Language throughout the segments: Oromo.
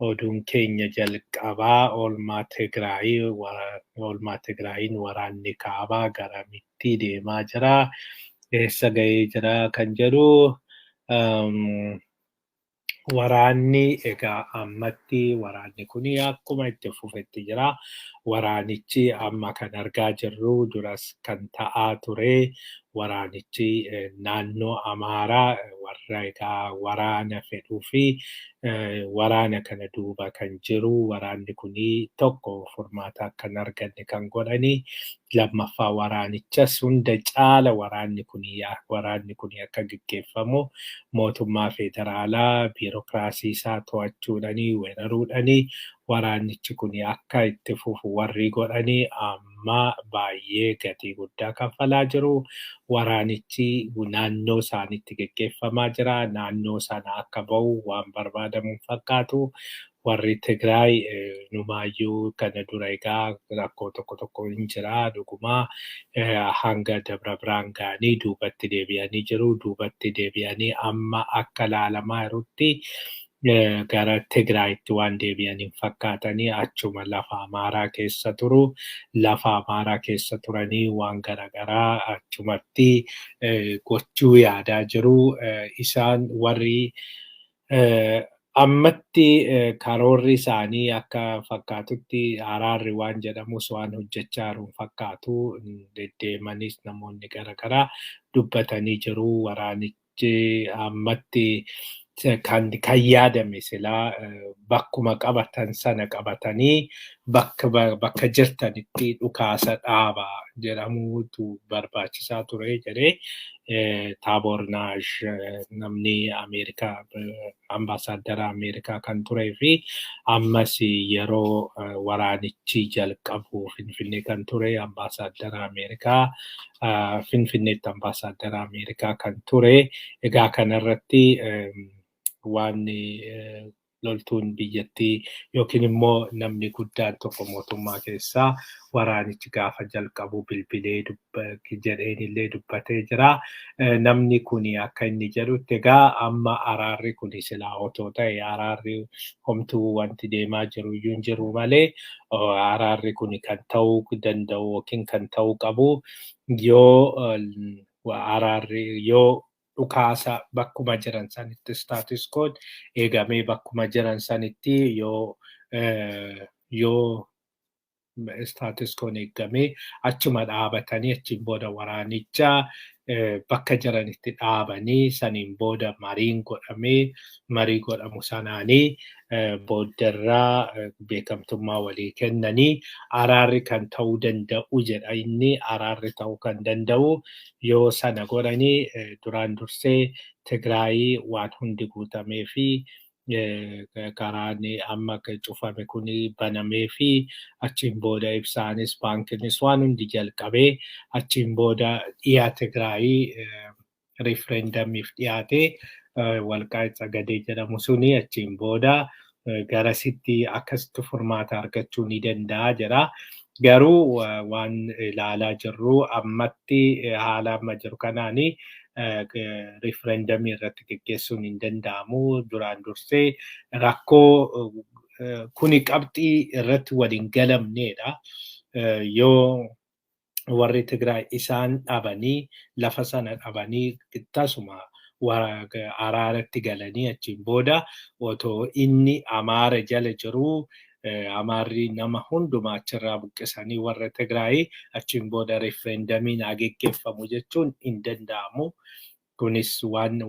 Oduun keenya jalqabaa oolmaa Tigraayii, oolmaa Tigraayiin waraanni kaabaa garamitti deemaa jira? Eessa ga'ee jira kan jedhu. Waraanni egaa ammatti waraanni kun akkuma itti fufetti jira. Waraanichi amma kan argaa jirru, duras kan ta'aa ture, waraanichi naannoo Amaaraa warra egaa waraana fedhuu fi waraana kana duuba kan jiru, waraanni kun tokko furmaata akka hin arganne kan godhani, lammaffaa waraanichas hunda caala waraanni kun akka gaggeeffamu mootummaa federaalaa biirokiraasii isaa to'achuudhanii weeraruudhanii waraanichi kun akka itti fufu warri godhanii amma baay'ee gatii guddaa kaffalaa jiru. Waraanichi naannoo isaanitti gaggeeffamaa jira. Naannoo sana akka ba'u waan barbaadamu hin fakkaatu. Warri Tigraay numaayyuu kana dura egaa rakkoo tokko tokko hin jira dhugumaa, hanga Dabra Biraan ga'anii duubatti deebi'anii jiru. Duubatti deebi'anii amma akka ilaalamaa jirutti gara Tigraayitti waan deebi'an hin fakkaatanii, achuma lafa Amaaraa keessa turu. Lafa Amaaraa keessa turanii waan garaagaraa achumatti gochuu yaadaa jiru. Isaan warri ammatti karoorri isaanii akka fakkaatutti araarri waan jedhamus waan hojjechaa jiru hin fakkaatu. Deddeemanis namoonni garaagaraa dubbatanii jiru. Waraanichi ammatti kan yaadame silaa bakkuma qabatan sana qabatanii bakka jirtanitti dhukaasa dhaabaa jedhamuutu barbaachisaa ture jedhee Tibor Nagy, namni Ameerikaa, ambaasaaddara Ameerikaa kan turee fi ammas yeroo waraanichi jalqabu Finfinnee kan ture, ambaasaaddara Ameerikaa, Finfinneetti ambaasaaddara Ameerikaa kan ture. Egaa kanarratti waan loltuun biyyattii yookiin immoo namni guddaan tokko mootummaa keessaa waraanichi gaafa jalqabu bilbilee jedheen illee dubbatee jira. Namni kun akka inni jedhutti egaa amma araarri kun silaa otoo ta'e, araarri homtuu wanti deemaa jiru iyyuu hin jiru malee, araarri kun kan ta'uu danda'u yookiin kan ta'uu qabu yoo araarri yoo dhukaasa bakkuma jiran sanitti status quo eegamee, bakkuma jiran sanitti yoo status quo eegamee achuma dhaabatanii, achiin booda waraanicha bakka jiranitti dhaabanii, saniin booda mariin godhamee, marii godhamu sanaanii booddarraa beekamtummaa walii kennanii araarri kan ta'uu danda'u jedha inni. Araarri ta'uu kan danda'u yoo sana godhanii, duraan dursee Tigraayii waan hundi guutamee fi karaan amma cufame kun banamee fi achiin booda ibsaanis baankinis waan hundi jalqabee, achiin booda dhiyaa Tigraayii riifireendamiif dhiyaatee, Walqaayit Tsagadee jedhamu suni, achiin booda garasitti akkasitti furmaata argachuu ni danda'a jedha. Garuu waan ilaalaa jirru ammatti haala amma jiru kanaani riifireendamii irratti geggeessuun hin danda'amu. Duraan dursee rakkoo kuni qabxii irratti waliin galamneedha. Yoo warri Tigraay isaan dhabanii, lafa sana dhabanii, tasuma araaratti galanii, achiin booda otoo inni Amaara jala jiruu, Amaarri nama hundumaa achirraa buqqisanii warra Tigraay, achiin booda riifireendamiin haa geggeeffamu jechuun hin danda'amu. Kunis waan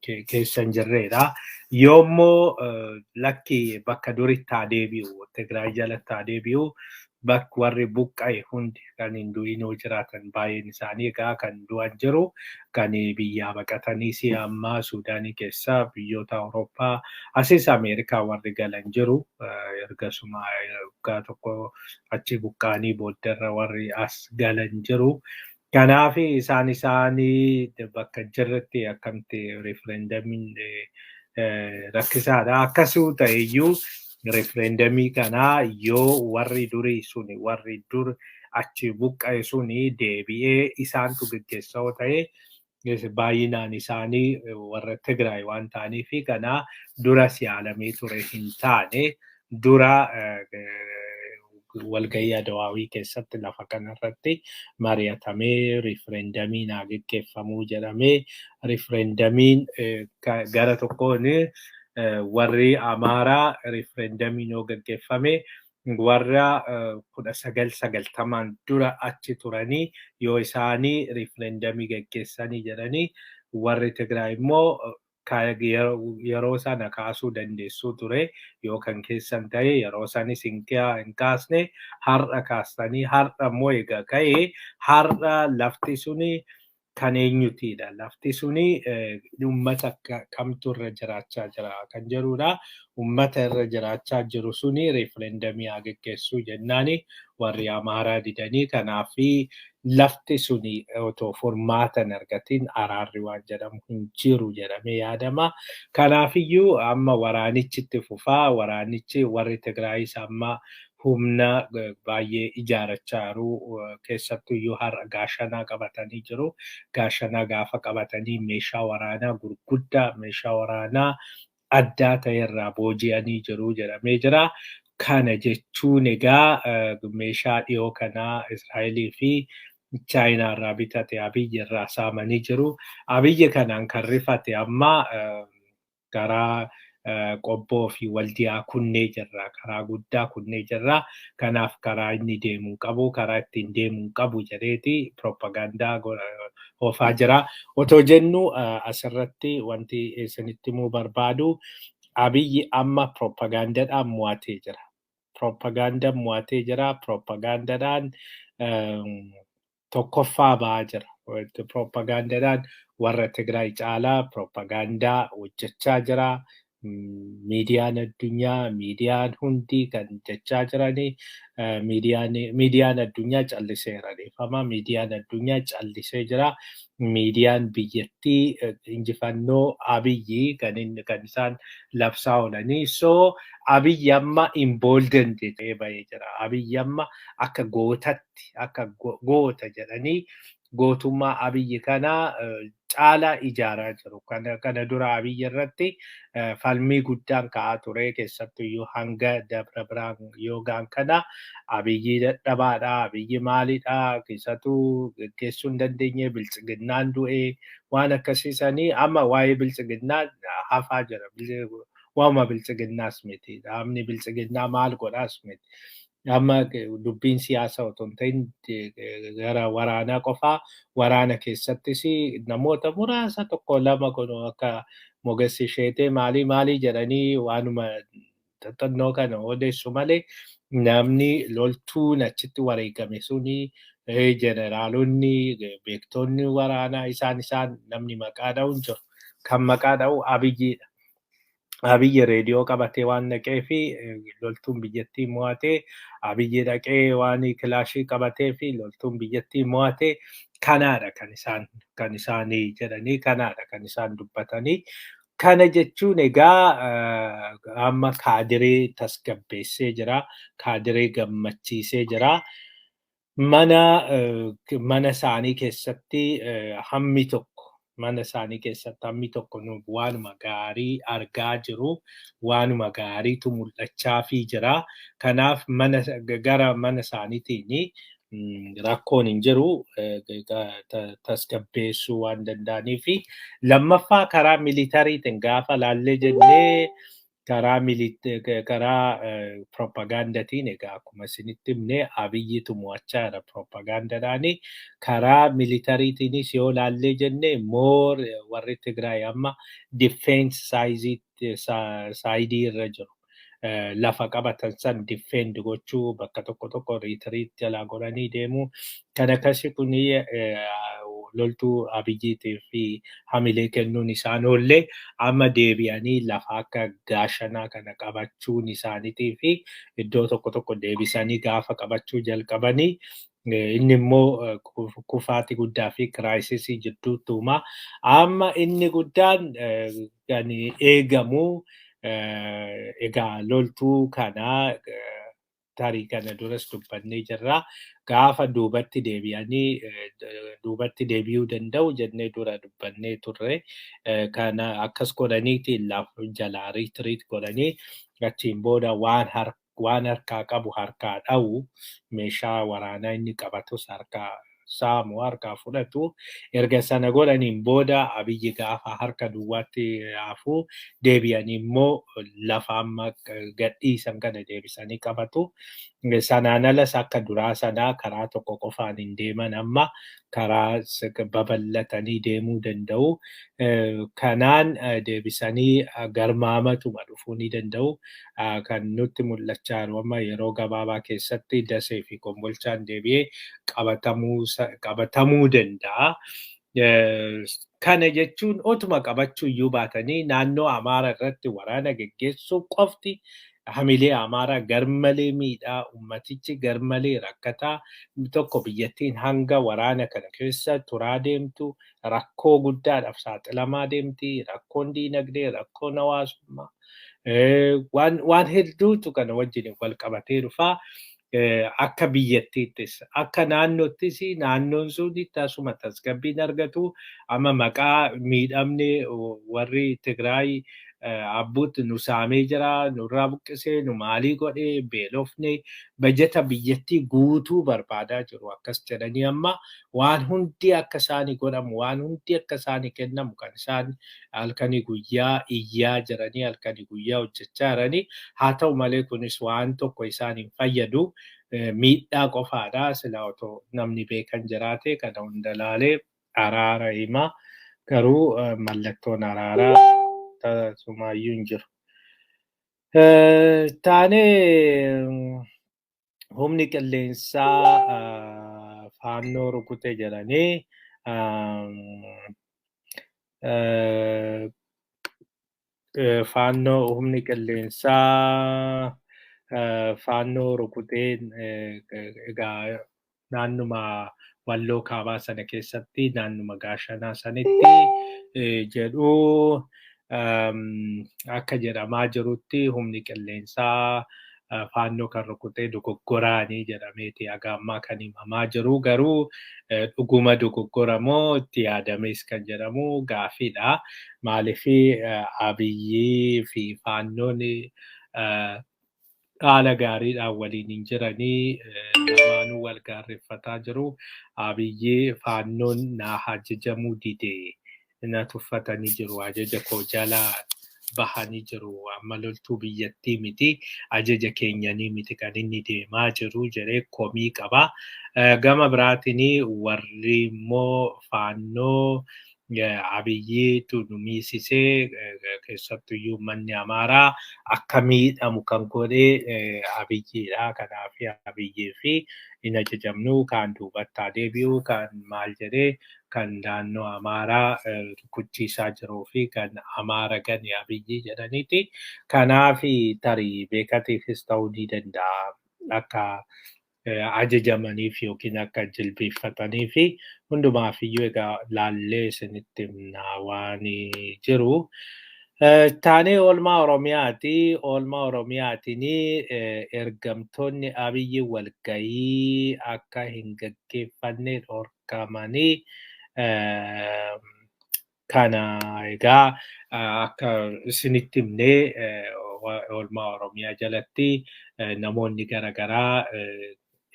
keessa hin jirredha. Yoommoo lakki, bakka duritti haa deebi'u, Tigraay jalatti haa deebi'u, bakki warri buqqa'e hundi kan hin du'inoo jiraatan, baay'een isaanii egaa kan du'an jiru, kan biyyaa baqataniis amma Suudaanii keessa, biyyoota Awurooppaa, asis Ameerikaa warri galan jiru. Ergasuma waggaa tokko achi buqqa'anii booddarra warri as galan jiru. Kanaaf isaan isaanii bakka jirretti akkamitti riifireendamiin rakkisaadha. Akkasuu ta'eyyuu riifireendamii kanaa yoo warri durii suni, warri dur achi buqqa'e suni deebi'ee isaantu geggeessa yoo ta'e Baay'inaan isaanii warra Tigraay waan ta'aniif, kana duras yaalamee ture, hin taane. Dura walgahii Adawaawii keessatti lafa kanarratti mari'atamee, riifireendamiin haa geggeeffamuu jedhamee, riifireendamiin gara tokkoon warri Amaaraa riifireendamiin yoo geggeeffame, warra 1990n dura achi turanii yoo isaanii riifireendamii geggeessanii jedhanii, warri Tigraay immoo yeroo sana kaasuu dandeessuu ture yoo kan keessan ta'e, yeroo sanis hin kaasne, har'a kaastanii, har'a immoo egaa ka'ee, har'a lafti suni kan eenyutiidha? Lafti suni uummata kamtu irra jiraachaa jira kan jedhudha. Uummata irra jiraachaa jiru suni riifireendamii haa geggeessuu jennaani warri Amaaraa didanii. Kanaafi lafti suni otoo furmaata hin argatin araarri waan jedhamu hin jiru jedhamee yaadama. Kanaafiyyuu amma waraanichi itti fufaa. Waraanichi warri Tigraayis amma humna baay'ee ijaarachaa jiru. Keessattuyyuu har'a Gaashanaa qabatanii jiru. Gaashanaa gaafa qabatanii meeshaa waraanaa gurguddaa, meeshaa waraanaa addaa ta'e irraa booji'anii jiru jedhamee jira. Kana jechuun egaa meeshaa dhiyoo kanaa Israa'elii fi Chaayinaa irraa bitate Abiyyi irraa saamanii jiru. Abiyyi kanaan kan rifate amma karaa Qobboo fi Waldiyaa kunnee jirra. Karaa guddaa kunnee jirra. Kanaaf karaa inni deemuu qabu, karaa ittiin deemuu qabu jedheeti piroopagaandaa oofaa jira. Otoo jennu, asirratti wanti isinitti himuu barbaadu, Abiyyi amma piroopagaandaadhaan mo'atee jira. Piroopagaandaan mo'atee jira. Piroopagaandaadhaan tokkoffaa ba'aa jira. Piroopagaandaadhaan warra Tigraay caalaa piroopagaandaa hojjechaa jira. Miidiyaan addunyaa, miidiyaan hundi kan jechaa jiranii, miidiyaan addunyaa calliseera, dhiifama. Miidiyaan addunyaa callisee jira. Miidiyaan biyyattii injifannoo Abiyyi kan inni kan isaan labsaa oolanii. So Abiyyi amma emboldened ta'ee bahee jira. Abiyyi amma akka gootatti, akka goota jedhanii gootummaa Abiyyi kana caalaa ijaaraa jiru. Kana dura Abiyyi irratti falmii guddaan ka'aa ture, keessattuyyuu hanga Dabra Biraan yoogaan kana Abiyyi dadhabaadha, Abiyyi maalidha, keessattuu geggeessuu hin dandeenye, Biltsiginnaan du'ee, waan akkasiisanii. Amma waa'ee Biltsiginnaa hafaa jira. Waanuma Biltsiginnaas miti. Dhaabni Biltsiginnaa maal godhaas miti. Amma dubbiin siyaasaa otoo hin ta'in gara waraanaa qofaa, waraana keessattis namoota muraasa tokko lama kun akka Mogessi Isheetee maalii maalii jedhanii waanuma xixinnoo kana odeessu malee, namni loltuun achitti wareegame suni, jeneraalonni, beektonni waraanaa isaan namni maqaa dha'u hin jiru. Kan maqaa dha'u Abiyyiidha. Abiyyi reediyoo qabatee waan dhaqee fi loltuun biyyattii mo'atee, Abiyyi dhaqee waan kilaashii qabatee fi loltuun biyyattii mo'atee, kanaadha kan isaanii jedhanii, kanaadha kan isaan dubbatanii. Kana jechuun egaa amma kaadiree tasgabbeessee jira. Kaadiree gammachiisee jira. Mana isaanii keessatti hammi tokko, mana isaanii keessatti hammi tokko nu waanuma gaarii argaa jiru, waanuma gaariitu mul'achaafii jira. Kanaaf mana gara mana isaaniitiin rakkoon hin jiru, tasgabbeessuu waan danda'anii fi. Lammaffaa, karaa militariitiin gaafa laallee jennee, karaa propagaandatiin egaa akkuma isinitti himne Abiyyitu mo'achaa jira propagaandaadhaani. Karaa militariitiinis yoo laallee jenne, more warri Tigraay amma defense side irra jiru. Lafa qabatan san defend gochuu, bakka tokko tokko retreat jalaa godhanii deemuu. Kan akkasii kuni loltuu Abiyyiitii fi hamilee kennuun isaan oollee, amma deebi'anii lafa akka Gaashanaa kana qabachuun isaaniitii fi iddoo tokko tokko deebisanii gaafa qabachuu jalqabanii, inni immoo kufaati guddaa fi crisis jidduutti uumaa. Amma inni guddaan kan eegamu egaa loltuu kana Tarii kana duras dubbannee jirra. Gaafa duubatti deebi'anii duubatti deebi'uu danda'u jennee dura dubbannee turre. Kana akkas godhaniiti jalaa retreat godhanii achiin booda waan harkaa qabu harkaa dha'u, meeshaa waraanaa inni qabatus harkaa saamu, harkaa fudhatu. Erga sana godhaniin booda Abiyyi gaafa harka duwwaatti hafu deebi'anii immoo lafa amma gadhiisan kana deebisanii qabatu. Sanaan alas akka duraa sanaa karaa tokko qofaan hin deeman, amma karaa babal'atanii deemuu danda'u. Kanaan deebisanii garmaamatuma dhufuu ni danda'u. Kan nutti mul'achaa jiru amma yeroo gabaabaa keessatti Dasee fi Kombolchaan deebi'ee qabatamuu danda'a. Kana jechuun otuma qabachuu iyyuu baatanii naannoo Amaara irratti waraana geggeessuu qofti hamilee Amaaraa garmalee miidhaa, ummatichi garmalee rakkataa tokko, biyyattiin hanga waraana kana keessa turaa deemtu rakkoo guddaadhaaf saaxilamaa deemti. Rakkoon diinagdee, rakkoon hawaasummaa, waan hedduutu kana wajjin wal qabatee dhufaa. Akka biyyattiittis akka naannoottis naannoon sun tasuma tasgabbiin argatu. Amma maqaa miidhamne warri Tigraay abbuutti nu saamee jira, nurraa buqqisee, nu maalii godhee, beelofne, bajeta biyyattii guutuu barbaadaa jiru akkas jedhanii, amma waan hundi akka isaanii godhamu, waan hundi akka isaanii kennamu kan isaan halkanii guyyaa iyyaa jiranii, halkanii guyyaa hojjechaa jiranii. Haa ta'u malee kunis waan tokko isaan hin fayyadu, miidhaa qofaadha. Silaa otoo namni beekan jiraate kana hunda laalee araara hima, garuu mallattoon araaraa tasumaayyuu hin jiru. Taanee humni qilleensaa Faannoo rukute jedhanii, Faannoo humni qilleensaa Faannoo rukutee, egaa naannuma Walloo kaabaa sana keessatti, naannuma Gaashanaa sanitti jedhu. Akka jedhamaa jirutti humni qilleensaa Faannoo kan rukutee dogoggoraanii jedhameeti haga ammaa kan himamaa jiru. Garuu dhuguma dogoggora moo itti yaadames kan jedhamu gaafiidha. Maaliif Abiyyii fi Faannoon haala gaariidhaan waliin hin jiranii, lamaanuu wal gaarreeffataa jiru. Abiyyi Faannoon naa ajajamuu dide, na tuffatanii jiru, ajaja koo jala bahanii jiru, amma loltuu biyyattii miti, ajaja keenyanii miti kan inni deemaa jiru jedhee komii qaba. Gama biraatiin warri immoo Faannoo Abiyyiitu nu miisisee, keessattuyyuu uummanni Amaaraa akka miidhamu kan godhe Abiyyiidha. Kanaaf Abiyyii fi hin ajajamnu, kan duubatti haa deebi'u, kan maal jedhee kan naannoo Amaaraa rukuchiisaa jiruu fi kan Amaara gane Abiyyi jedhaniiti. Kanaaf tarii beekatiifis ta'uu ni danda'a. Akka ajajamaniif yookiin akka jilbeeffatanii fi hundumaaf iyyuu egaa laallee isinitti himna waan jiru. Taanee oolmaa Oromiyaati. Oolmaa Oromiyaatiin ergamtoonni Abiyyi walgahii akka hin gaggeeffanne dhorkamanii. Kana egaa akka isinitti himnee oolmaa Oromiyaa jalatti namoonni garaagaraa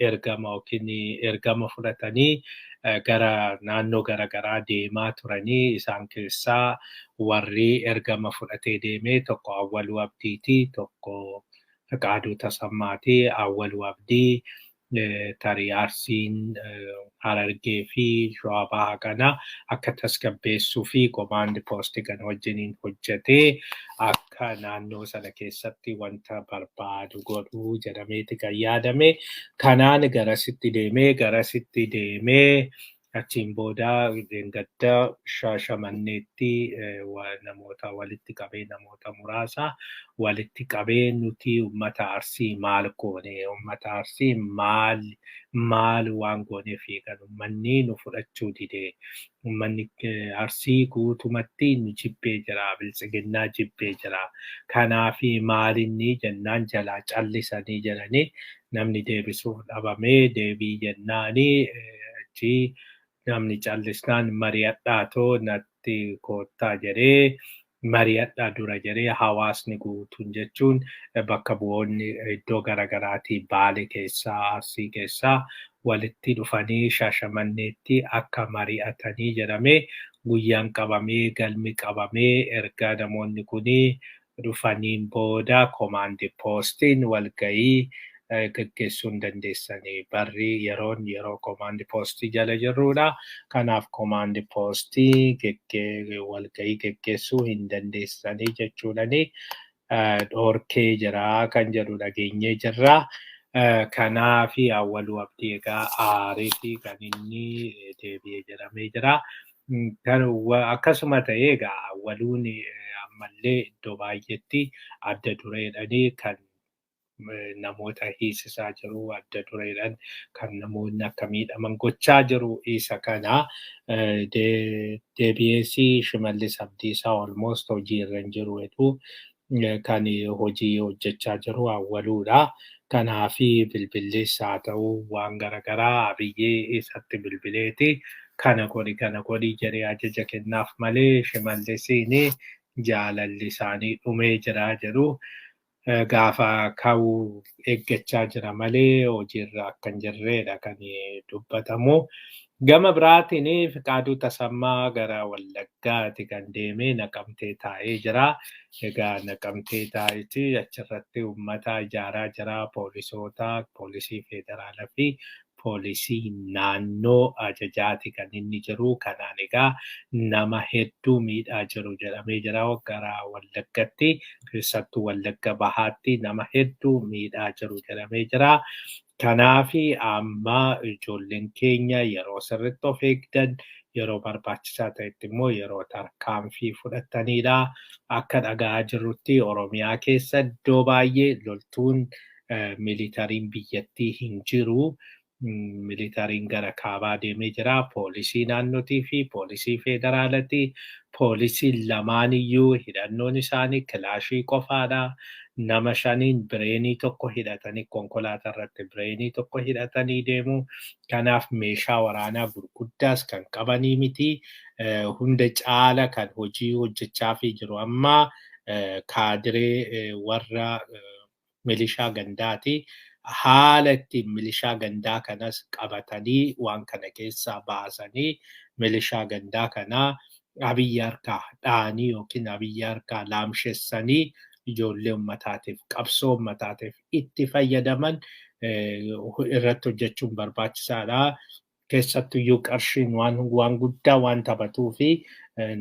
ergama yookiin ergama fudhatanii gara naannoo garaagaraa deemaa turanii, isaan keessaa warri ergama fudhatee deeme tokko Awwaluu Abdiiti, tokko Fiqaaduu Tasammaati. Awwaluu Abdii tarii Arsiin, Harargee fi Shawaa Bahaa kana akka tasgabbeessuu fi command post kana wajjiniin hojjetee akka naannoo sana keessatti wanta barbaadu godhuu jedhameeti kan yaadame. Kanaan garasitti deemee Achiin booda gadda Shaashamanneetti namoota walitti qabee, namoota muraasa walitti qabee, nuti uummata Arsii maal goone, uummata Arsii maal maal waan gooneef kan uummanni nu fudhachuu dide, uummanni Arsii guutumatti nu jibbee jira, biltsiginnaa jibbee jira, kanaafi maalinni jennaan jalaa callisanii jedhanii namni deebisuuf dhabamee deebii jennaanii achi namni callisnaan mari'adhaatoo natti koottaa jedhee, mari'adhaa dura jedhee hawaasni guutuun jechuun bakka bu'oonni iddoo garaagaraatii Baale keessaa, Arsii keessaa walitti dhufanii Shaashamanneetti akka mari'atanii jedhamee guyyaan qabamee galmi qabamee erga namoonni kunii dhufaniin booda komaandi poostiin walgahii geggeessuu hin dandeessanii. Barri yeroon yeroo komaandi poostii jala jirrudha. Kanaaf komaandi poostii walgahii geggeessuu hin dandeessanii jechuudhani dhoorkee jira kan jedhu dhageenyee jirra. Kanaafi Awwaluu Abdii egaa aareetii kan inni deebi'ee jedhamee jira. Akkasuma ta'ee egaa Awwaluun ammallee iddoo baay'eetti adda dureedhanii kan namoota hiisisaa jiru, adda dureedhaan kan namoonni akka miidhaman gochaa jiru isa kana. Deebi'ees Shimallis Abdiisaa almost hojii irra hin jiru jedhu, kan hojii hojjechaa jiru Awwaluudha. Kanaafi bilbillis haa ta'u waan garaagaraa Abiyyee isatti bilbileeti kana godhi kana godhi jedhee ajaja kennaaf malee Shimallisiin jaalalli isaanii dhumee jira jedhu. Gaafa ka'uu eeggachaa jira malee hojiirra akka hin jirredha kan dubbatamu. Gama biraatiin Fiqaaduu Tasammaa gara Wallaggaati kan deeme, Naqamtee taa'ee jira. Egaa Naqamtee taa'eeti achirratti uummata ijaaraa jira. Poolisoota, poolisii federaalaa fi poolisii naannoo ajajaati kan inni jiru. Kanaan egaa nama hedduu miidhaa jiru jedhamee jira. Gara Wallaggatti, keessattuu Wallagga Bahaatti nama hedduu miidhaa jiru jedhamee jira. Kanaafi amma ijoolleen keenya yeroo sirriitti of eegdan, yeroo barbaachisaa ta'etti immoo yeroo tarkaanfii fudhatanidha. Akka dhaga'aa jirrutti Oromiyaa keessa iddoo baay'ee loltuun militariin biyyattii hin jiru. Militariin gara kaabaa deemee jira. Poolisii naannootii fi poolisii federaalaati. Poolisiin lamaaniyyuu hidhannoon isaanii kilaashii qofaadha. Nama shaniin bireenii tokko hidhatanii, konkolaataa irratti bireenii tokko hidhatanii deemu. Kanaaf meeshaa waraanaa gurguddaas kan qabanii miti. Hunda caala kan hojii hojjechaafii jiru amma kaadiree warra milishaa gandaati. Haala ittiin milishaa gandaa kanas qabatanii waan kana keessaa baasanii milishaa gandaa kanaa Abiyyi harkaa dha'anii yookiin Abiyyi harkaa laamshessanii ijoollee uummataatiif, qabsoo uummataatiif itti fayyadaman irratti hojjechuun barbaachisaadha. Keessattuyyuu qarshiin waan guddaa waan taphatuu fi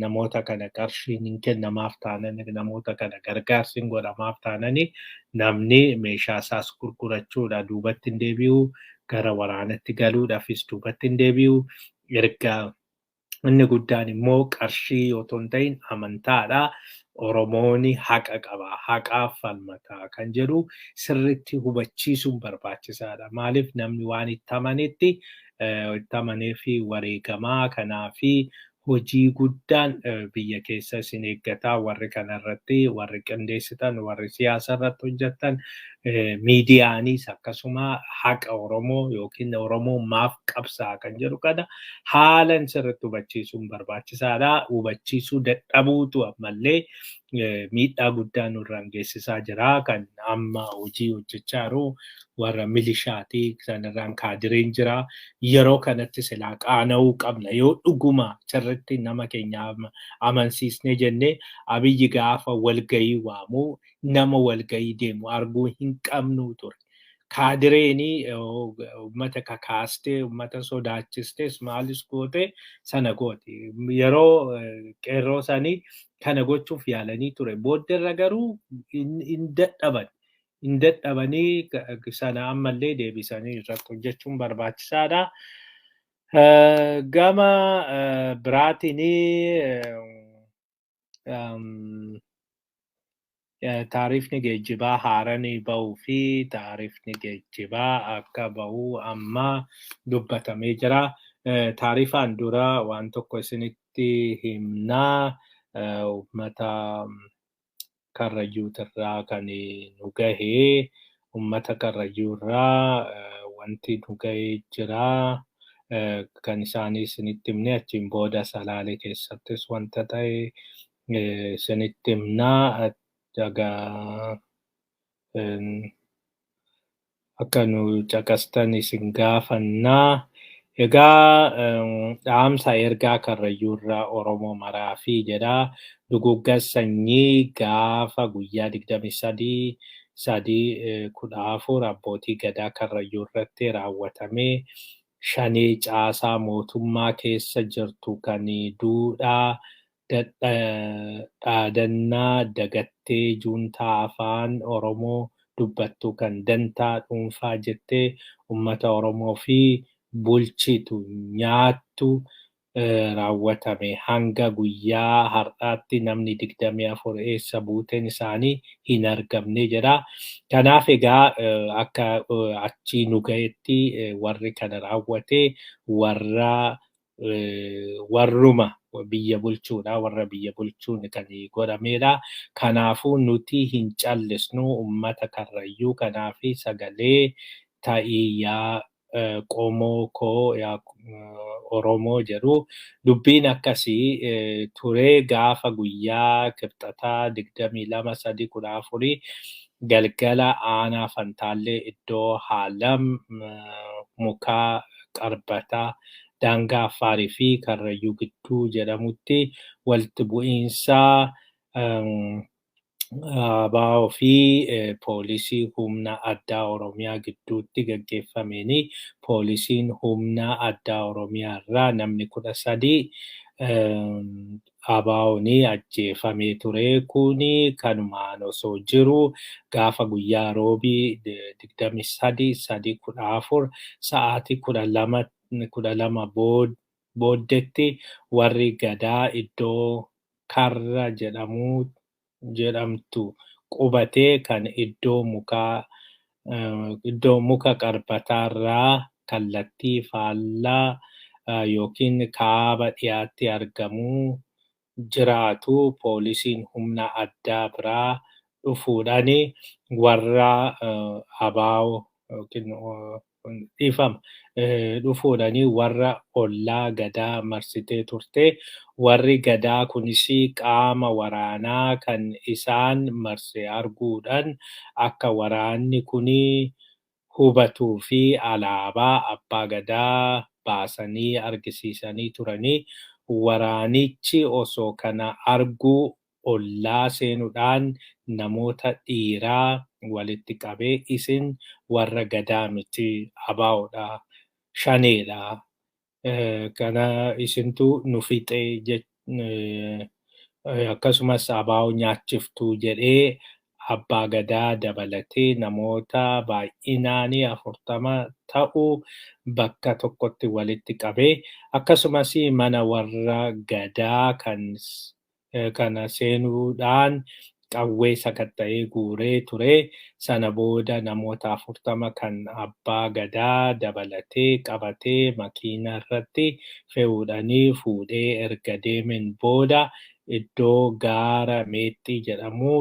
namoota kana qarshiin hin kennamaaf taanan, namoota kana gargaarsi hin godhamaaf taanani, namni meeshaa isaas gurgurachuudha duubatti hin deebi'u, gara waraanatti galuudhaafis duubatti hin deebi'u. Erga inni guddaan immoo qarshii otoo hin ta'in amantaadha. Oromoon haqa qaba, haqaaf falmata kan jedhu sirriitti hubachiisuun barbaachisaadha. Maaliif namni waan itti amanetti itti amanee fi wareegamaa. Kanaafi hojii guddaan biyya keessa isin eeggataa, warri kanarratti warri qindeessitan, warri siyaasa irratti hojjetan, miidiyaanis akkasuma haqa Oromoo yookiin Oromoo maaf qabsaa kan jedhu kana haalan sirriitti hubachiisuun barbaachisaadha. Hubachiisuu dadhabuutu ammallee miidhaa guddaa nurraan geessisaa jira. Kan amma hojii hojjechaa jiru warra milishaati. Sanirraan kaadireen jira. Yeroo kanatti silaa qaana'uu qabna. Yoo dhuguma sirriitti nama keenya amansiisnee jennee, Abiyyi gaafa walgahii waamuu nama walgahii deemu arguu hin qabnu ture. Kaadireeni uummata kakaastee, uummata sodaachistees maalis goote sana gooti. Yeroo qeerroo sanii kana gochuuf yaalanii ture. Booddeerra garuu hin dadhaban. Hin dadhabanii sana ammallee deebisanii irratti hojjechuun barbaachisaadha. Gama biraatiin taarifni geejjibaa haaraan bahuu fi taarifni geejjibaa akka bahu amma dubbatamee jira. Taarifaan dura waan tokko isinitti himnaa. Uummata Karrayyuutirraa kan nu gahee, uummata Karrayyuurraa wanti nu gahee jira. Kan isaanii isinitti himne, achiin booda Salaalee keessattis wanta ta'e isinitti himnaa. Egaa akka nu caqastan isin gaafannaa. Egaa dhaamsa ergaa Karrayyuurraa Oromoo maraa fi jedha. Dugugga sanyii gaafa guyyaa 23/3/14 abbootii gadaa Karrayyuu irratti raawwatamee shanee caasaa mootummaa keessa jirtu kan duudhaa dhaadannaa dagattee juuntaa afaan Oromoo dubbattu kan dantaa dhuunfaa jettee uummata Oromoo fi bulchitu nyaattu raawwatame. Hanga guyyaa har'aatti namni 24 eessa buuteen isaanii hin argamne jedha. Kanaaf egaa akka achii nu ga'etti warri kana raawwate warra warruma biyya bulchuudha. Warra biyya bulchuun kan godhamedha. Kanaafuu nuti hin callisnu, uummata Karrayyuu. Kanaaf sagalee ta'ii yaa qomoo koo, yaa Oromoo jedhu. Dubbiin akkasii turee gaafa guyyaa Kibxataa 22/3/14 galgala aanaa Fantaallee iddoo Haalam mukaa Qarbataa daangaa Affaarii fi Karrayyuu gidduu jedhamutti walitti bu'iinsa ABO fi poolisii humna addaa Oromiyaa gidduutti gaggeeffameen poolisiin humna addaa Oromiyaa irraa namni 13 ABO'n ajjeefamee ture. Kuni kanumaan osoo jiru gaafa guyyaa Roobii 23/3/14 sa'aatii 12 booddeetti warri gadaa iddoo Karra jedhamtu qubatee kan iddoo muka Qarbataarraa kallattii faallaa yookiin kaaba dhiyaatti argamu jiraatu poolisiin humna addaa biraa dhufuudhaan warra ABO yookiin dhiifama dhufuudhaan warra ollaa gadaa marsitee turte. Warri gadaa kunis qaama waraanaa kan isaan marse arguudhaan akka waraanni kun hubatuu fi alaabaa abbaa gadaa baasanii argisiisanii turanii. Waraanichi osoo kana arguu ollaa seenuudhaan namoota dhiiraa walitti qabee, "Isin warra gadaa miti, ABOdha, shaneedha, kana isintu nu fixee, akkasumas ABO nyaachiftuu," jedhee abbaa gadaa dabalatee namoota baay'inaan 40 ta'u bakka tokkotti walitti qabee, akkasumas mana warra gadaa kan kana seenuudhaan qawwee sakatta'ee guuree ture. Sana booda namoota 40 kan abbaa gadaa dabalatee qabatee makiina irratti fe'uudhaanii fuudhee erga deemeen booda iddoo gaara Meexxii jedhamu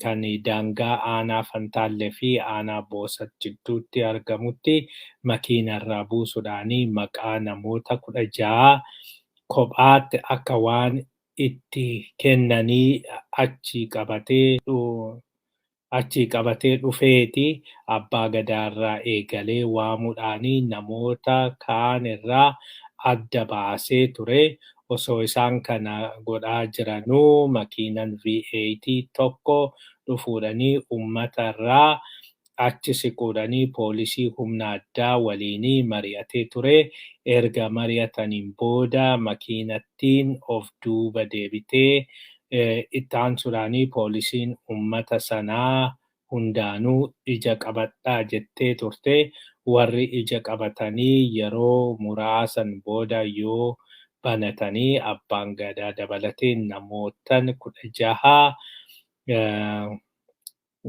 kan daangaa aanaa Fantaallee fi aanaa Boosat jidduutti argamutti makiina irraa buusuudhaanii maqaa namoota 16 kophaatti akka waan itti kennanii achi qabatee dhufeeti abbaa gadaarraa eegalee waamuudhaanii namoota kaan irraa adda baasee ture. Osoo isaan kana godhaa jiranuu makiinan V8 tokko dhufuudhanii uummata irraa achi siquudhanii poolisii humna addaa waliinii mari'atee ture. Erga mari'ataniin booda makiinattiin of duuba deebitee itti aansuudhaanii poolisiin uummata sanaa Hundaanuu ija qabadhaa jettee turte. Warri ija qabatanii yeroo muraasan booda yoo banatanii abbaan gadaa dabalatee namootan 16,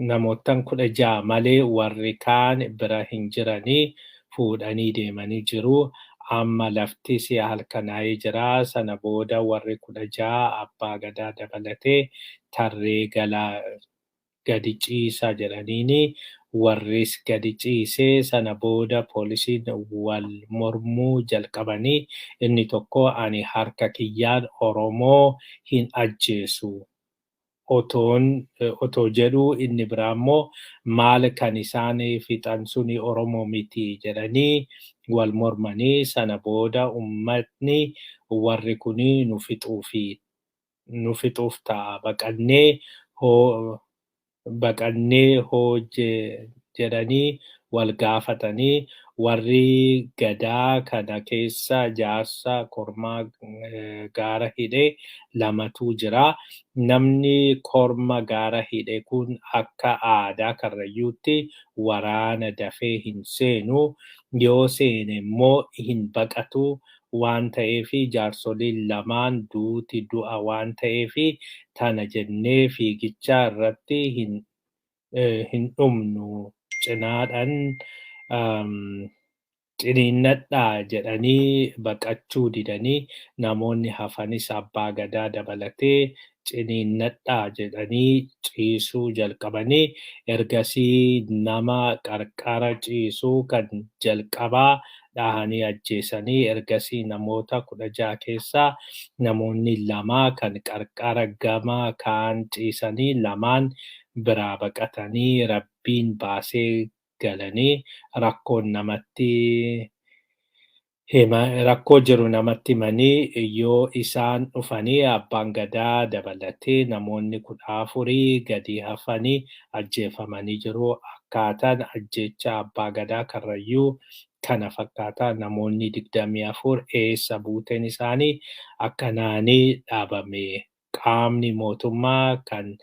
namootan 16 malee warri kaan bira hin jiranii fuudhanii deemanii jiru. Amma lafti si'a halkanaa'ee jira. Sana booda warri 16 abbaa gadaa dabalatee tarree galaa gadi ciisaa jedhaniini warris gadi ciisee, sana booda poolisiin wal mormuu jalqabanii, inni tokko "Ani harka kiyyaan Oromoo hin ajjeesu" otoon otoo jedhuu, inni biraa immoo "Maal kan isaan fixan suni Oromoo miti?" jedhanii wal mormanii, sana booda ummatni "Warri kuni nu fixuufi nu fixuuf ta'a, baqannee hoo, baqannee hoo" jedhanii wal gaafatanii, warri gadaa kana keessa jaarsa kormaa gaara hidhe lamatu jira. Namni korma gaara hidhe kun akka aadaa Karrayyuutti waraana dafee hin seenu. Yoo seene immoo hin baqatu waan ta'eefi, jaarsoliin lamaan duuti du'a waan ta'eefi tana jennee fiigicha irratti hin dhumnu, cinaadhaan ciniinnadhaa jedhanii baqachuu didanii, namoonni hafanis abbaa gadaa dabalatee ciniinnadhaa jedhanii ciisuu jalqabanii, ergasii nama qarqara ciisuu kan jalqabaa dhahanii ajjeesanii, ergasii namoota 16 keessaa namoonni lama kan qarqara gama kaan ciisanii lamaan biraa baqatanii rabbiin baasee galanii, rakkoon namatti hima, rakkoo jiru namatti himanii, yoo isaan dhufanii abbaan gadaa dabalatee namoonni 14 gadi hafanii ajjeefamanii jiru. Akkaataan ajjeechaa abbaa gadaa Karrayyuu kana fakkaataa. Namoonni 24 eessa buuteen isaanii akkanaanii dhaabame. Qaamni mootummaa kan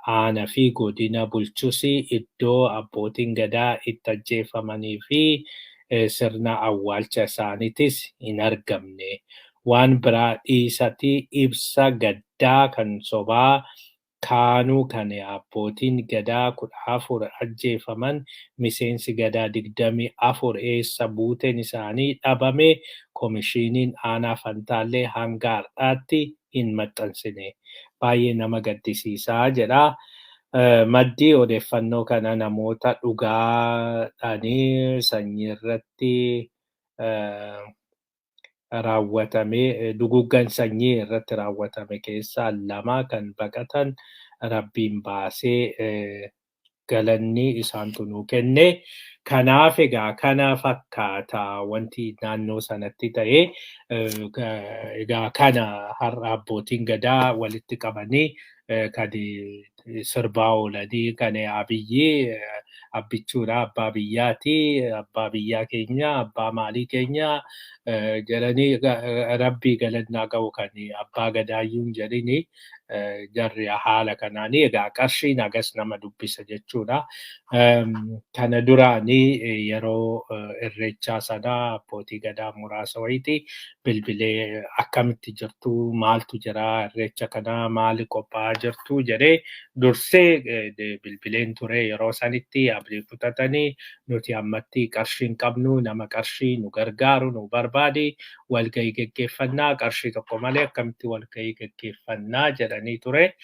aanaa fi godina bulchus iddoo abbootiin gadaa itti ajjeefamanii fi sirna awwaalcha isaaniitis hin argamne. Waan biraa dhiisati ibsa gaddaa kan sobaa kaanuu kan abbootiin gadaa 14 ajjeefaman, miseensi gadaa 24 eessa buuteen isaanii dhabame, koomishiniin aanaa Fantaallee hanga har'aatti hin maxxansine. Baay'ee nama gaddisiisaa jedha. Maddi odeeffannoo kana namoota dhugaadhaanii sanyii irratti raawwatame, duguggan sanyii irratti raawwatame keessaa lama kan baqatan rabbiin baasee, galanni isaantu nuu kenne. Kanaaf egaa kana fakkaata wanti naannoo sanatti ta'e. Egaa kana har'a abbootiin gadaa walitti qabanii kan sirbaa oolanii, kan Abiyyi abbichuudha, abbaa biyyaati, abbaa biyyaa keenya, abbaa maalii keenya jedhanii, rabbii galannaa ga'u kan abbaa gadaayyuu hin jedhini jarri haala kanaanii egaa qarshiin hagas nama dubbisa jechuudha. Kana duraanii yeroo irreechaa sana abbootii gadaa muraasa wayiiti bilbilee, "Akkamitti jirtu? Maaltu jira? Irreecha kana maali qophaa'aa jirtu?" jedhee dursee bilbileen ture. Yeroo sanitti abdii kutatanii, "Nuti ammatti qarshii hin qabnu, nama qarshii nu gargaaru nu barbaadi, walgahii geggeeffannaa, qarshii tokko malee akkamitti walgahii geggeeffannaa?" jedhanii ture.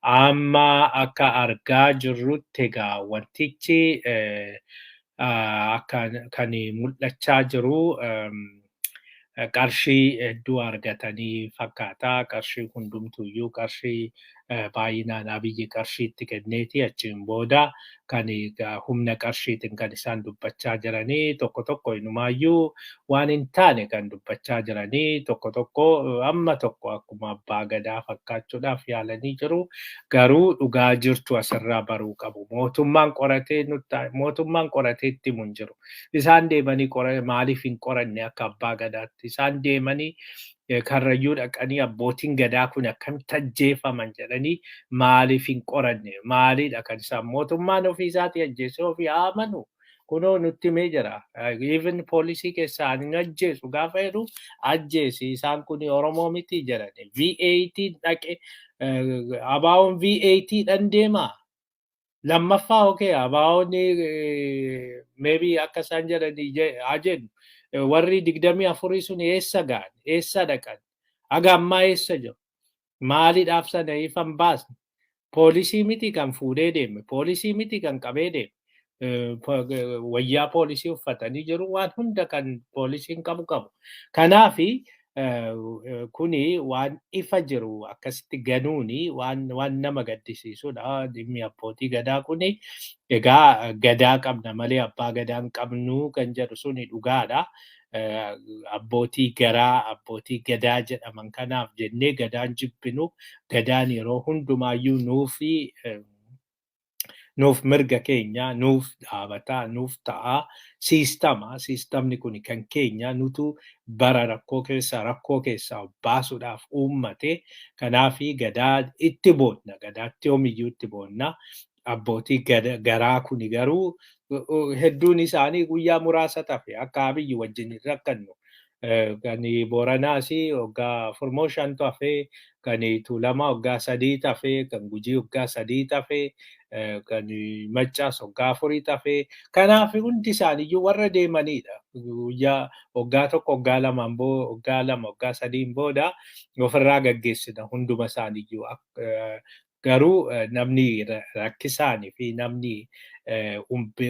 Amma akka argaa jirrutti egaa wantichi akka kan mul'achaa jiru qarshii hedduu argatanii fakkaata. Qarshii hundumtuyyuu qarshii baay'inaan Abiyyi qarshii itti kenneeti, achiin booda kan humna qarshiitiin kan isaan dubbachaa jiranii, tokko tokko inumaayyuu waan hin taane kan dubbachaa jiranii, tokko tokko amma tokko akkuma abbaa gadaa fakkaachuudhaaf yaalanii jiru. Garuu dhugaa jirtu asirraa baruu qabu. Mootummaan qoratee nutti, mootummaan qoratee itti himu hin jiru. Isaan deemanii maaliif hin qoranne akka abbaa gadaatti? Isaan deemanii Karrayyuu dhaqanii abbootiin gadaa kun akkamitti ajjeefaman jedhanii maaliif hin qoranne? Maalidha kan isaan mootummaan ofii isaatii ajjeesee ofii haa amanu. Kunoo nutti himee jira. Even poolisii keessaa ani hin ajjeesu gaafa jedhu, ajjeesi isaan kun Oromoo miti jedhani. V8 dhaqe, ABO'n V8 dhan deema. Lammaffaa, okay, ABO'n maybe akka isaan jedhanii haa jennu. Warri 24 sun eessa ga'an? Eessa dhaqan? Haga ammaa eessa jiru? Maaliidhaaf sana ifan baasne? Poolisii miti kan fuudhee deeme. Poolisii miti kan qabee deeme. Wayyaa poolisii uffatanii jiru, waan hunda kan poolisiin qabu qabu. Kanaafi kuni waan ifa jiru akkasitti ganuuni waan nama gaddisiisudha. Dhimmi abbootii gadaa kuni egaa gadaa qabna malee abbaa gadaa hin qabnu kan jedhu suni dhugaadha. Abbootii garaa, abbootii gadaa jedhaman kanaaf jennee gadaan jibbinu, gadaan yeroo hundumaayyuu nuufi nuuf mirga keenya nuuf dhaabataa, nuuf ta'aa siistama. Siistamni kun kan keenya, nutu bara rakkoo keessaa baasuudhaaf uummate. Kanaafi gadaa itti boonna, gadaatti yoomiyyuu itti boonna. Abbootii garaa kuni garuu hedduun isaanii guyyaa muraasa tafe akka Abiyyi wajjin hin rakkannu. Kan Booranaas waggaa 4 moo 5tu hafee, kan Tuulamaa waggaa 3 hafee, kan Gujii waggaa 3 hafee, kan Maccaas waggaa 4 hafee. Kanaaf hundi isaaniiyyuu warra deemanidha. Guyyaa waggaa 1, waggaa 2n waggaa 2, waggaa 3n booda ofirraa gaggeessina hunduma isaaniiyyuu. Garuu namni rakkisaanii fi namni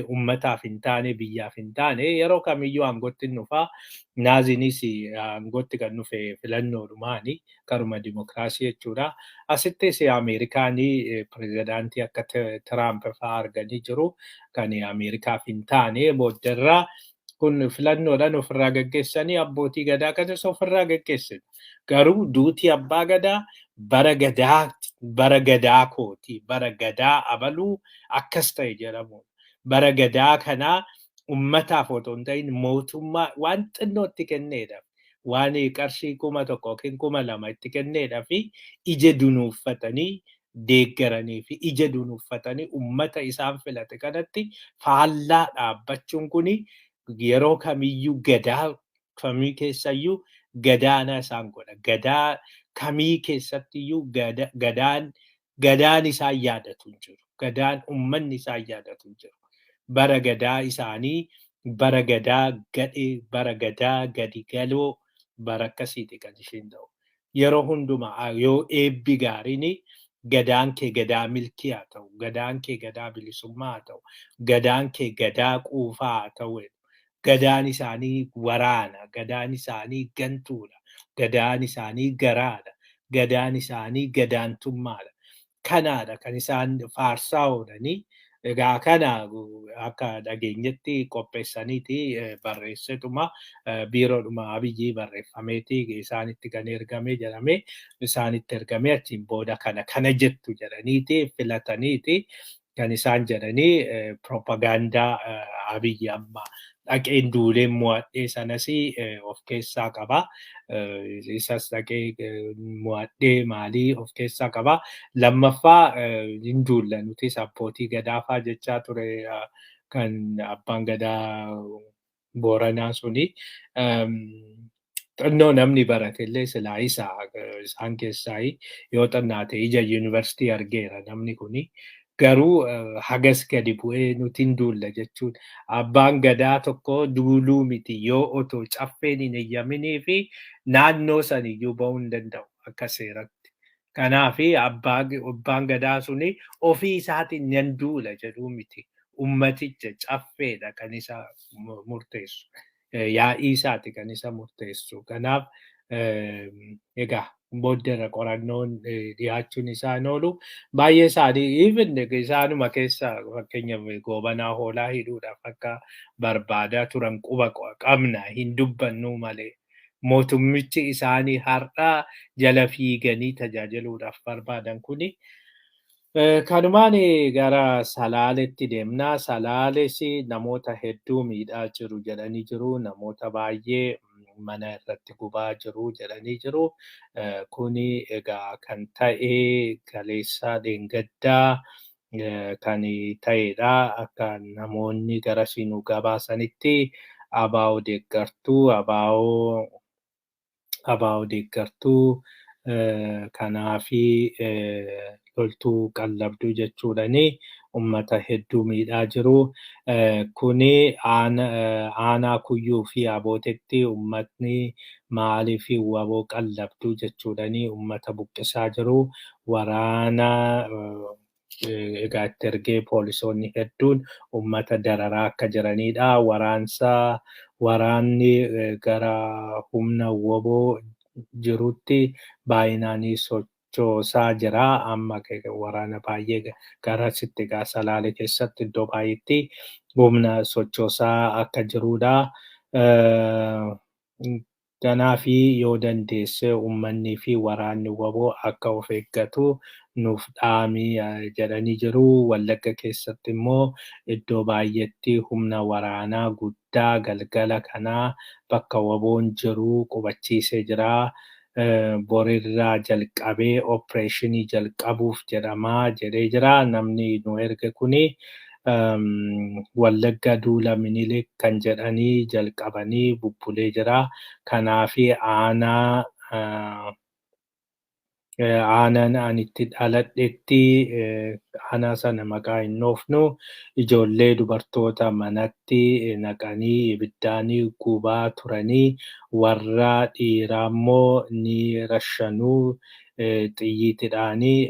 ummataaf hin taane, biyyaaf hin taane yeroo kamiyyuu aangootti hin dhufaa. Naaziinis aangootti kan dhufe filannoodhumaani, karuma dimokiraasii jechuudha. Asittis Ameerikaanii pirezidaantii akka Tiraamp fa'aa arganii jiru. Kan Ameerikaaf hin taane booddarraa kun filannoodhaan ofirraa gaggeessanii abbootii gadaa kanas ofirraa gaggeessan. Garuu duutii abbaa gadaa bara gadaa, bara gadaa kooti, bara gadaa abaluu akkas ta'e jedhamu. Bara gadaa kanaa ummataaf otoo hin ta'in mootummaa waan xinnoo itti kenneedha. Waan qarshii 1000 yookiin 2000 itti kenneedha fi ija dunuuffatanii deeggaranii fi ija dunuuffatanii ummata isaan filate kanatti faallaa dhaabbachuun kuni yeroo kamiyyuu, gadaa kamii keessayyuu gadaana isaan godha. Gadaa kamii keessattiyyuu gadaan isaan yaadatu hin jiru. Gadaan ummanni isaan yaadatu hin jiru. Bara gadaa isaanii bara gadaa gadhee, bara gadaa gadi galoo, bara akkasiiti kan isheen ta'u. Yeroo hundumaa yoo eebbi gaariin gadaan kee gadaa milkii haa ta'u, gadaan kee gadaa bilisummaa haa ta'u, gadaan kee gadaa quufaa haa ta'u. Gadaan isaanii waraana, gadaan isaanii gantuudha, gadaan isaanii garaadha, gadaan isaanii gadaantummaadha. Kanaadha kan isaan faarsaa oolanii. Egaa kana akka dhageenyetti qopheessaniiti barreessetuma biiroodhuma Abiyyii barreeffameeti isaanitti kan ergame jedhame, isaanitti ergame. Achiin booda kana kana jettu jedhaniiti filataniiti kan isaan jedhanii propagaandaa Abiyyi amma dhaqeen duulee mo'adhee sanas of keessaa qaba. Isas dhaqee mo'adhee maalii of keessaa qaba. Lammaffaa, hin duulla nutis abbootii gadaafaa jechaa ture kan abbaan gadaa Booranaa suni. Xinnoo namni barate illee silaa isa isaan keessaa yoo xinnaate ija yuunivarsiitii argeera namni kuni. Garuu hagas gadi bu'ee nuti hin duulla jechuun, abbaan gadaa tokko duuluu miti, yoo otoo caffeen hin eeyyaminii fi naannoo saniyyuu ba'uu hin danda'u akka seeratti. Kanaafi abbaan gadaa suni ofii isaatiin nan duula jedhuu miti. Ummaticha caffeedha kan isa murteessu. Yaa'ii isaati kan isa murteessu. Kanaaf egaa booddeerra qorannoon dhiyaachuun isaa hin oolu. Baay'ee isaanii, even isaanuma keessa, fakkeenyaaf Goobanaa Hoolaa hidhuudhaaf akka barbaadaa turan quba qabna, hin dubbannu malee. Mootummichi isaanii har'a jala fiiganii tajaajiluudhaaf barbaadan kuni. Kanumaan gara Salaaletti deemna. Salaales namoota hedduu miidhaa jiru jedhanii jiru. Namoota baay'ee Mana irratti gubaa jiru jedhanii jiru. Kuni egaa kan ta'e kaleessaa dheengaddaa kan ta'edha. Akka namoonni garasii nu gabaasanitti ABO deeggartuu ABO deeggartuu kanaafi loltuu qallabduu jechuudhani ummata hedduu miidhaa jiru. Kuni aanaa Kuyyuu fi Abootetti ummatni maaliif WBO qallabduu jechuudhani ummata buqqisaa jiru. Waraana egaa itti ergee poolisoonni hedduun ummata dararaa akka jiranidha. Waraanni gara humna WBO jirutti baay'inaan sochoosaa jira. Amma waraana baay'ee garasitti egaa Salaalee keessatti iddoo baay'eetti humna sochoosaa akka jirudha. Kanaafi yoo dandeesse uummanni fi waraanni WBO akka of eeggatu nuuf dhaami jedhanii jiru. Wallagga keessatti immoo iddoo baay'eetti humna waraanaa guddaa galgala kanaa bakka WBOn jiru qubachiisee jira. Borirraa jalqabee opereeshinii jalqabuuf jedhamaa jedhee jira. Namni nu erge kuni Wallagga duula Minilik kan jedhanii jalqabanii bubbulee jira. Kanaafi aanaan ani itti dhaladhetti, aanaa sana maqaa hin dhoofnu, ijoollee dubartoota manatti naqanii ibiddaan gubaa turanii, warra dhiiraa immoo ni rashanuu xiyyiitiidhaanii,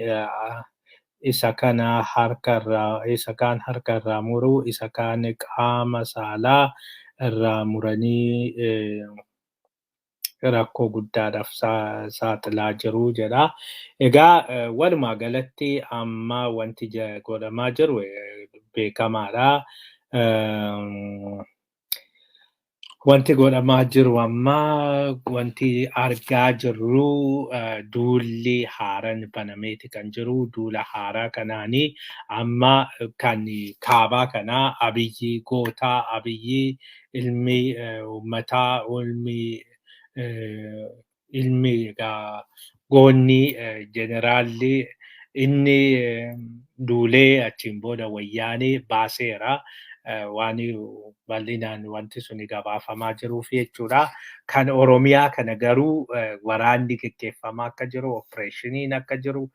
isa kana harka irraa, isa kaan harka irraa muruu, isa kaan qaama saalaa irraa muranii rakkoo guddaadhaaf saaxilaa jiru jedha. Egaa walumaa galatti amma wanti godhamaa jiru beekamaadha. Wanti godhamaa jiru amma, wanti argaa jirru, duulli haaraan banameeti kan jiru. Duula haaraa kanaanii amma kan kaabaa kanaa Abiyyi gootaa, Abiyyi ilmi uummataa, ilmi egaa goonni jeneraalli inni duulee achiin booda Wayyaanee baaseera. Waan bal'inaan wanti suni gabaafamaa jiruuf jechuudha. Kan Oromiyaa kana garuu waraanni geggeeffamaa akka jiru, opereeshiniin akka jiru,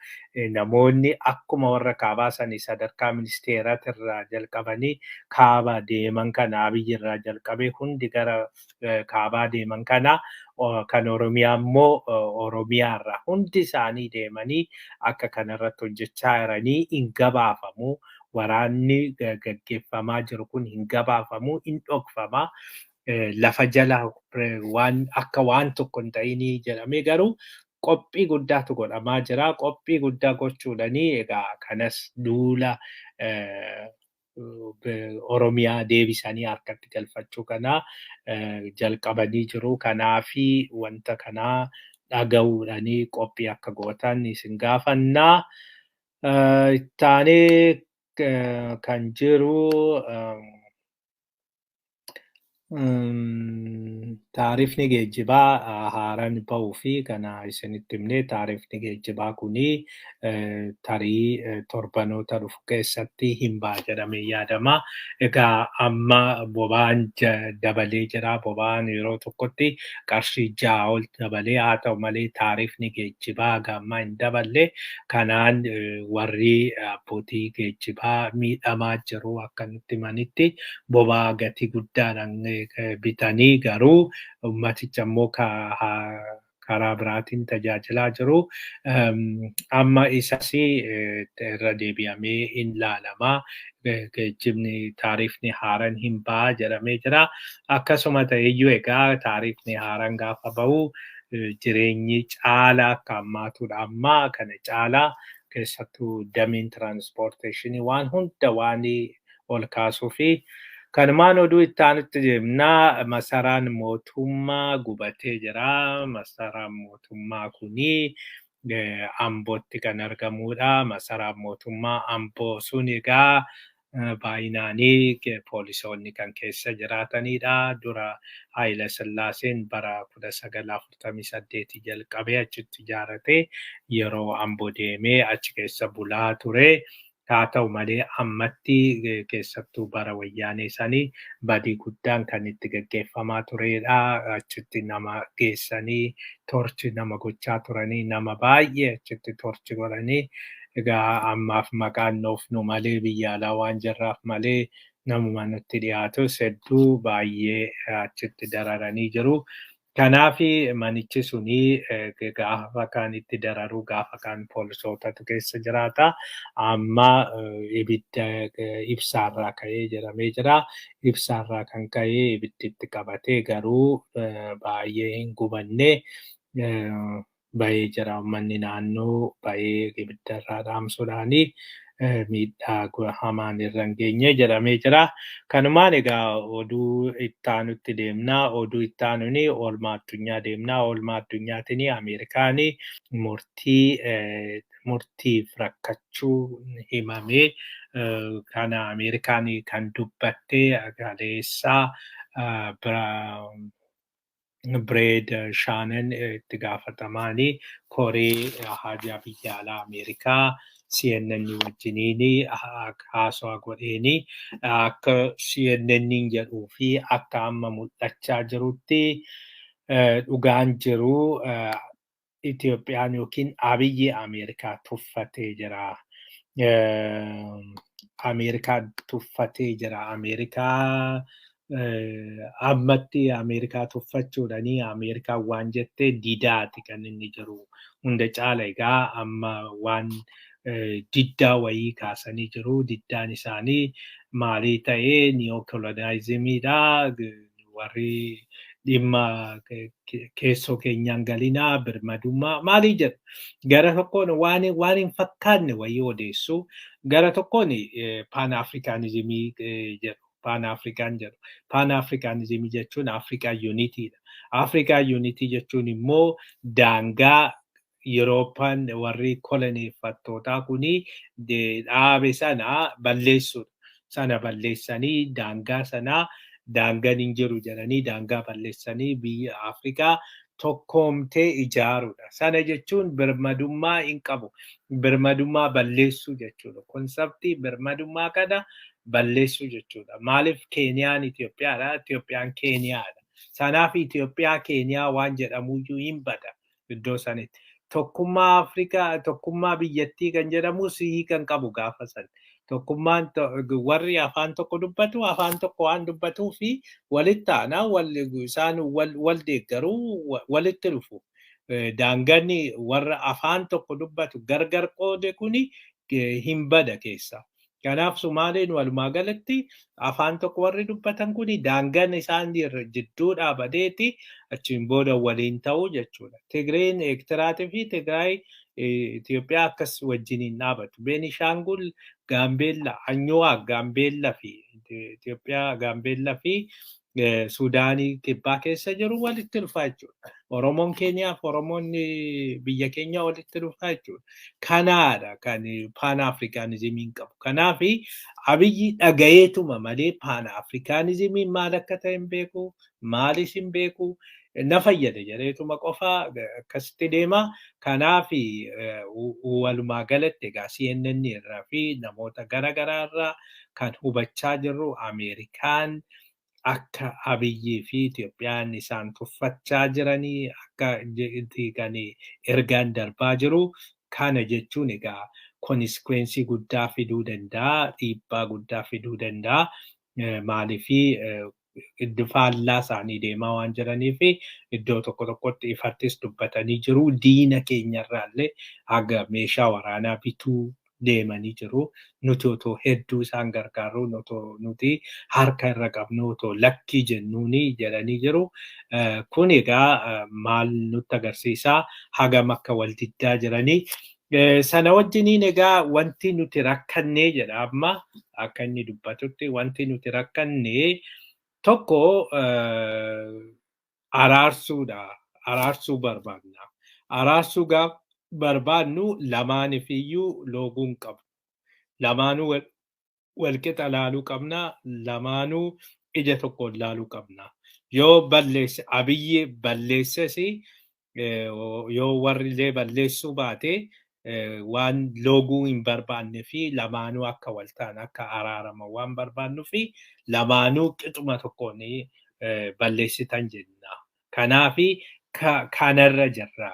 namoonni akkuma warra kaabaa sanii sadarkaa ministeeratirraa jalqabanii kaaba deeman kana, Abiyyi irraa jalqabee hundi gara kaabaa deeman kana, kan Oromiyaa immoo Oromiyaarraa hundi isaanii deemanii akka kanarratti hojjechaa jiranii hin gabaafamu. Waraanni gaggeeffamaa jiru kun hin gabaafamu, hin dhokfama. Lafa jala waan akka waan tokko hin ta'inii jedhamee, garuu qophii guddaatu godhamaa jira. Qophii guddaa gochuudhanii egaa kanas duula Oromiyaa deebisanii harkatti galfachuu kana jalqabanii jiru. Kanaafi wanta kanaa dhaga'uudhanii qophii akka gootan isin gaafannaa. Ittaanee kan jiru taarifni geejjibaa haaraan bahuu fi kana isinitti himnee, taarifni geejjibaa kuni tarii torbanoota dhufu keessatti hin ba'a jedhamee yaadama. Egaa amma boba'aan dabalee jira. Boba'aan yeroo tokkotti qarshii 6 ol dabalee, haa ta'u malee taarifni geejjibaa gammaa hin daballe. Kanaan warri abbootii geejjibaa miidhamaa jiru. Akka nutti himanitti boba'aa gatii guddaadhaan bitanii garuu ummaticha immoo karaa biraatiin tajaajilaa jiru. Amma isas irra deebi'amee hin laalama. Geejjibni taarifni haaraan hin ba'a jedhamee jira. Akkasuma ta'eyyuu egaa taarifni haaraan gaafa bahu jireenyi caalaa akka hammaatudha. Amma kana caalaa keessattuu dameen tiraanspoorteeshinii waan hunda waan ol kaasuu fi kanumaan oduu itti aanutti deemnaa. Masaraan mootummaa gubatee jira. Masaraan mootummaa kuni Ambootti kan argamudha. Masaraan mootummaa Amboo sun egaa Baay'inaanii poolisoonni kan keessa jiraatanidha. Dura Haayila Sillaaseen bara 1948 jalqabee achitti ijaarate, yeroo Amboo deemee achi keessa bulaa ture. Haa ta'u malee, ammatti keessattuu bara wayyaanee sanii badii guddaan kan itti gaggeeffamaa turedha. Achitti nama geessanii torture nama gochaa turanii, nama baay'ee achitti torture godhanii. Egaa ammaaf maqaan dhoofnu malee, biyya alaa waan jirraaf malee, namuma nutti dhiyaatus hedduu baay'ee achitti dararanii jiru. Kanaaf manichi suni gaafa kaan itti dararuu, gaafa kaan poolisootatu keessa jiraata. Amma ibidda ibsaarraa ka'ee jedhamee jira. Ibsaarraa kan ka'ee ibiddi itti qabatee, garuu baay'ee hin gubanne, bahee jira. Uummanni naannoo bahee ibiddarraa dhaamsuudhaani miidhaa hamaan irra hin geenye jedhamee jira. Kanumaan egaa oduu ittaanutti deemnaa. Oduu ittaanuun oolmaa addunyaa deemnaa. Oolmaa addunyaatiin Ameerikaan murtiif rakkachuu himamee. Kana Ameerikaan kan dubbatte kaleessaa bira Brett Shannon, itti gaafatamaanii koree haajaa biyya alaa Ameerikaa, CNN wajjiniin haasawaa godheeni akka CNN jedhuu fi akka amma mul'achaa jirutti, dhugaan jiru Itoophiyaan yookiin Abiyyi Ameerikaa tuffatee jira. Ameerikaa tuffatee jira. Ameerikaa ammatti Ameerikaa tuffachuudhanii Ameerikaan waan jettee didaati kan inni jiru. Hunda caala egaa amma waan diddaa wayii kaasanii jiru. Diddaan isaanii maalii ta'ee? Neo-colonialismiidha. Warri dhimma keessoo keenyaan galinaa, birmadummaa maalii jedhu. Gara tokkoon waan hin fakkaanne wayii odeessu. Gara tokkoon Pan Africanismii jedhu. Pan African jedhu. Pan Africanismii jechuun Afrikaa Unitydha. Afrikaa Unity jechuun immoo daangaa Yurooppaan warri koloneeffattootaa kuni dhaabe sana balleessuudha. Sana balleessanii, daangaa sanaa daangaan hin jiru jedhanii, daangaa balleessanii biyya Afrikaa tokkoomtee ijaaruudha. Sana jechuun birmadummaa hin qabu. Birmadummaa balleessuu jechuudha. Conceptii birmadummaa kana balleessuu jechuudha. Maaliif? Keeniyaan Itoophiyaadha? Itoophiyaan Keeniyaadha. Sanaaf Itoophiyaa Keeniyaa waan jedhamuyyuu hin bada iddoo sanitti. Tokkummaa Afrikaa, tokkummaa biyyattii kan jedhamu hiika hin qabu gaafa san. Tokkummaan warri afaan tokko dubbatu afaan tokko waan dubbatuu fi walitti aanaa isaan wal deeggaruu, walitti dhufu. Daanganni warra afaan tokko dubbatu gargar qoode kuni hin bada keessa. Kanaaf Sumaaleen walumaa galatti afaan tokko warri dubbatan kuni daangaan isaan jidduu dhaabateeti achiin booda waliin ta'uu jechuudha. Tigreen Eertiraatii fi Tigraay Itoophiyaa akkas wajjin hin dhaabatu. Beenishaangul, Gaambeella, Anyuwaa Gaambeella fi Itoophiyaa, Gaambeella fi Suudaanii Kibbaa keessa jiru walitti dhufaa jechuudha. Oromoon Keeniyaa fi Oromoon biyya keenya walitti dhufaa jechuudha. Kanaadha kan Pan Africanismiin qabu. Kanaaf Abiyyi dhagayeetuma malee Pan Africanismiin maal akka ta'e hin beeku, maalis hin beeku, na fayyada jedheetuma qofa akkasitti deema. Kanaaf walumaa galatti egaa CNN irraa fi namoota garaagaraa irraa kan hubachaa jirru, Ameerikaan akka Abiyyii fi Itoophiyaan isaan tuffachaa jiranii akka kan ergaan darbaa jiru. Kana jechuun egaa consequence guddaa fiduu danda'a, dhiibbaa guddaa fiduu danda'a. Maaliifii faallaa isaanii deemaa waan jiranii fi iddoo tokko tokkotti ifattis dubbatanii jiru. Diina keenyarraallee haga meeshaa waraanaa bituu deemanii jiru. Nuti otoo hedduu isaan gargaaru, nuti harka irra qabnu, otoo lakkii jennuuni jedhanii jiru. Kun egaa maal nutti agarsiisaa? Hagam akka wal diddaa jiranii. Sana wajjiniin egaa wanti nuti rakkannee jedha, amma akka inni dubbatutti wanti nuti rakkannee tokko araarsuudha. Araarsuu barbaadna. Araarsuu gaaf barbaadnu lamaaniif iyyuu looguu hin qabu. Lamaanuu Walqixa laaluu qabna. Lamaanuu ija tokkoon laaluu qabna. Yoo balleesse Abiyyi balleesses, yoo warri illee balleessuu baate, waan looguu hin barbaanne fi lamaanuu akka wal ta'an, akka araaraman waan barbaannuu fi lamaanuu qixuma tokkoon balleessitan jenna. Kanaafi kanarra jirra.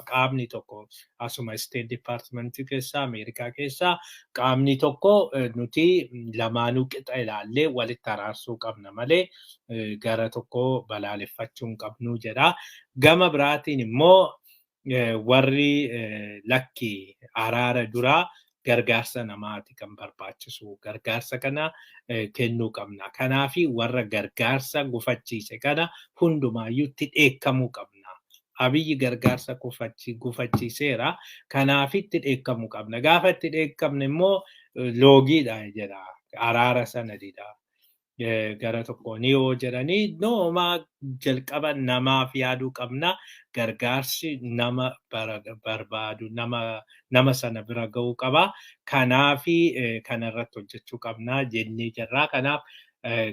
Qaamni tokko asuma State Department keessaa, Ameerikaa keessaa qaamni tokko nuti lamaanuu qixa ilaallee walitti araarsuu qabna malee gara tokko balaaleffachuu hin qabnu jedha. Gama biraatiin immoo warri lakki, araara duraa gargaarsa namaati kan barbaachisu. Gargaarsa kana kennuu qabna. Kanaafi warra gargaarsa gufachiise kana hundumaayyuu itti dheekkamuu qabna. Abiyyi gargaarsa gufachiiseera. Kanaaf itti dheekkamuu qabna. Gaafa itti dheekkamne immoo loogiidha jedha. Araara sana dida. Gara tokkoon yoo jedhanii noomaa jalqaba namaaf yaaduu qabna. Gargaarsi nama barbaadu nama sana bira ga'uu qaba. Kanaafi kanarratti hojjechuu qabna jennee jirra. Kanaaf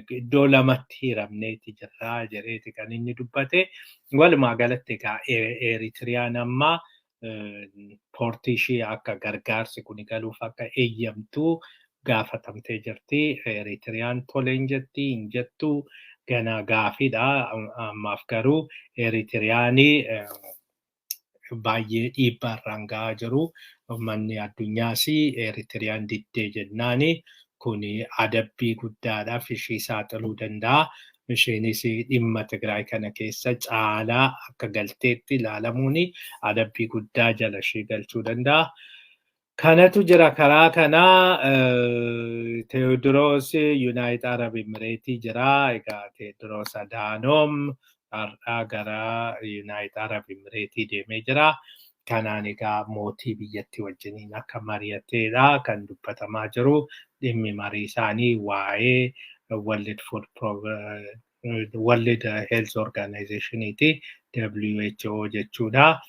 iddoo lamatti hiramneeti jirra jedheeti kan inni dubbate. Walumaa galatti egaa Eritiriyaan amma poortii ishee akka gargaarsi kun galuuf akka eeyyamtu gaafatamtee jirti. Eritiriyaan tole hin jetti, hin jettu, gana gaafiidha. Ammaaf garuu Eritiriyaanii baay'ee dhiibbaa irraan gahaa jiru. Uummanni addunyaas Eritiriyaan diddee jennaani kun adabbii guddaadhaaf ishii saaxiluu danda'a. Isheenis dhimma Tigraay kana keessa caalaa akka galteetti ilaalamuun adabbii guddaa jala ishee galchuu danda'a. Kanatu jira karaa kanaa. Teewodiroos United Arab Emirates jira. Egaa Teewodiroos Adaanoom har'aa gara United Arab Emirates deemee jira. Kanaan egaa mootii biyyattii wajjiniin akka mari'ateedha kan dubbatamaa jiru. Dhimmi marii isaanii waa'ee World Food World Health Organizationiiti, WHO jechuudha.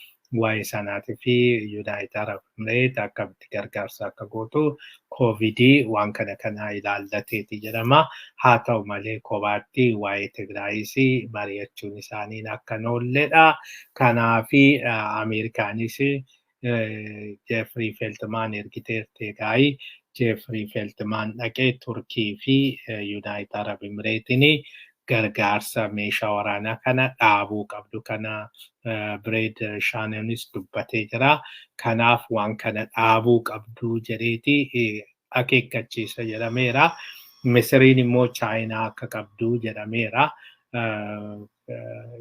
Waa'ee sanaatii fi United Arab Emirates akkamitti gargaarsa akka gootu, Koovidii waan kana kana ilaallateeti jedhama. Haa ta'u malee kophaatti waa'ee Tigraayis mari'achuun isaanii akka hin oolledha. Kanaafi Ameerikaanis Jeffrey Feltman ergiteerti. Egaa Jeffrey Feltman dhaqee Turkii fi United Arab Emiratesiin gargaarsa meeshaa waraanaa kana dhaabuu qabdu kana Brett Shanahanis dubbatee jira. Kanaaf waan kana dhaabuu qabdu jedheeti akeekkachiisa jedhameera. Misiriin immoo Chaayinaa akka qabdu jedhameera.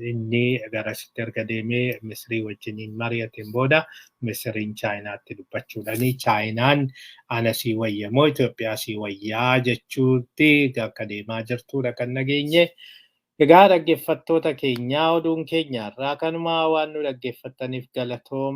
Inni garasitti erga deemee Misirii wajjiniin mari'ateen booda Misiriin Chaayinaatti dubbachuudhaani Chaayinaan ana sii wayya moo Itoophiyaa sii wayyaa jechuutti akka deemaa jirtudha kan nageenye. Egaa dhaggeeffattoota keenyaa, oduun keenya irraa kanuma. Waan nu dhaggeeffattaniif galatooma.